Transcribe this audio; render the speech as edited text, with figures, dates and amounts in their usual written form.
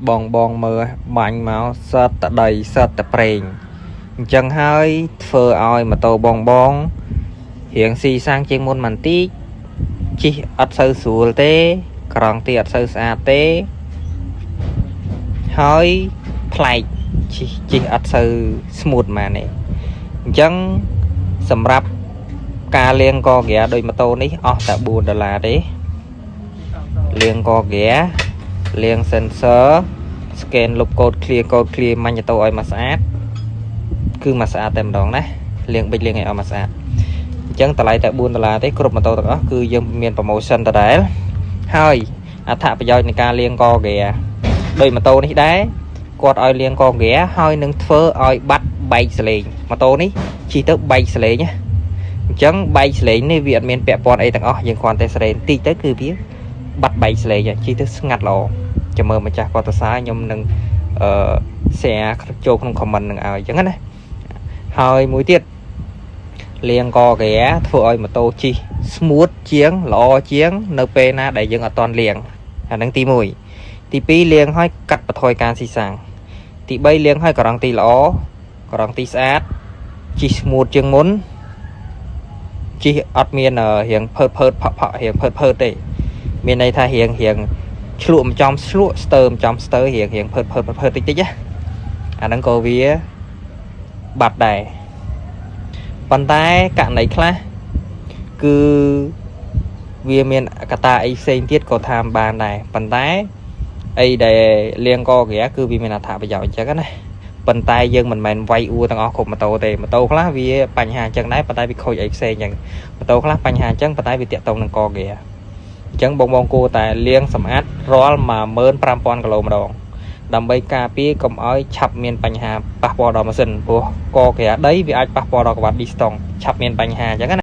បងបងមើលបាញ់មកសិតតែដីសិតតែប្រេងអញ្ចឹងហើយធ្វើឲ្យម៉ូតូបងបងរៀងស៊ីសាំងជាងមុនបន្តិចជិះអត់សូវស្រួលទេក្រង់ទីអត់សូវស្អាតទេហើយប្លែកជិះជិះអត់សូវ smooth ហ្មងទេអញ្ចឹងសម្រាប់ការលាងកហ្គាដោយម៉ូតូនេះអស់តែ4ដុល្លារទេលាងកហ្គាលាង sensor scan លុបកូដ clear កូដ clear ម៉ាញ់ម៉ូតូឲ្យមកស្អាតគឺមកស្អាតតែម្ដងណាលាងប៊ិចលាងឲ្យអស់មកស្អាតអញ្ចឹងតម្លៃតែ4ដុល្លារទេគ្រប់ម៉ូតូទាំងអស់គឺយើងមាន promotion ដដែលហើយអត្ថប្រយោជន៍នៃការលាងកហ្គាដោយម៉ូតូនេះដែរគាត់ឲ្យលាងកហ្គាហើយនឹងធ្វើឲ្យបាត់បែកសលេងម៉ូតូនេះជិះទៅបែកសលេងណាអញ្ចឹងបែកសលេងនេះវាអត់មានពាក់ព័ន្ធអីទាំងអស់យើងគ្រាន់តែស្រេនតិចទៅគឺវាបាត់បែកសលេងជិះទៅស្ងាត់ល្អចាំមើលម្ចាស់គាត់ទៅសារខ្ញុំនឹងអឺ share ចូលក្នុង comment នឹងឲ្យអញ្ចឹងណាហើយមួយទៀតលាងកហ្គាធ្វើឲ្យម៉ូតូជិះ smooth ជាងល្អជាង នៅពេលណាដែលយើងអត់តន់លាងអាហ្នឹងទី1ទី2លាងឲ្យកាត់បន្ថយការស៊ីសាំងទី3លាងឲ្យក្រង់ទីល្អក្រង់ទីស្អាតជិះ smooth ជាងមុនជិះអត់មានរៀងភើតភើតផក់ផក់រៀងភើតភើតទេមានន័យថារៀងរៀងឆ្លក់មិនចំឆ្លក់ស្ទើមិនចំស្ទើរៀងរៀងភើតភើតភើតតិចតិចណាអាហ្នឹងក៏វាបាត់ដែរប៉ុន្តែករណីខ្លះគឺវាមានកត្តាអីផ្សេងទៀតក៏ថាបានដែរប៉ុន្តែអីដែលលាងកហ្គាគឺវាមានអត្ថប្រយោជន៍អញ្ចឹងណាប៉ុន្តែយើងមិនមែនវាយអួរទាំងអស់គ្រប់ម៉ូតូទេម៉ូតូខ្លះវាបញ្ហាអញ្ចឹងដែរប៉ុន្តែវាខូចអីផ្សេងអញ្ចឹងម៉ូតូខ្លះបញ្ហាអញ្ចឹងប៉ុន្តែវាតាក់ទងនឹងកហ្គាអញ្ចឹងបងបងគួរតែលាងសម្អាតរាល់15000គីឡូម្ដងដើម្បីការពារកុំឲ្យឆាប់មានបញ្ហាប៉ះពាល់ដល់ម៉ាស៊ីនព្រោះកក្រាដីវាអាចប៉ះពាល់ដល់ក្បាត់ឌីស្តុងឆាប់មានបញ្ហាអញ្ចឹងណា។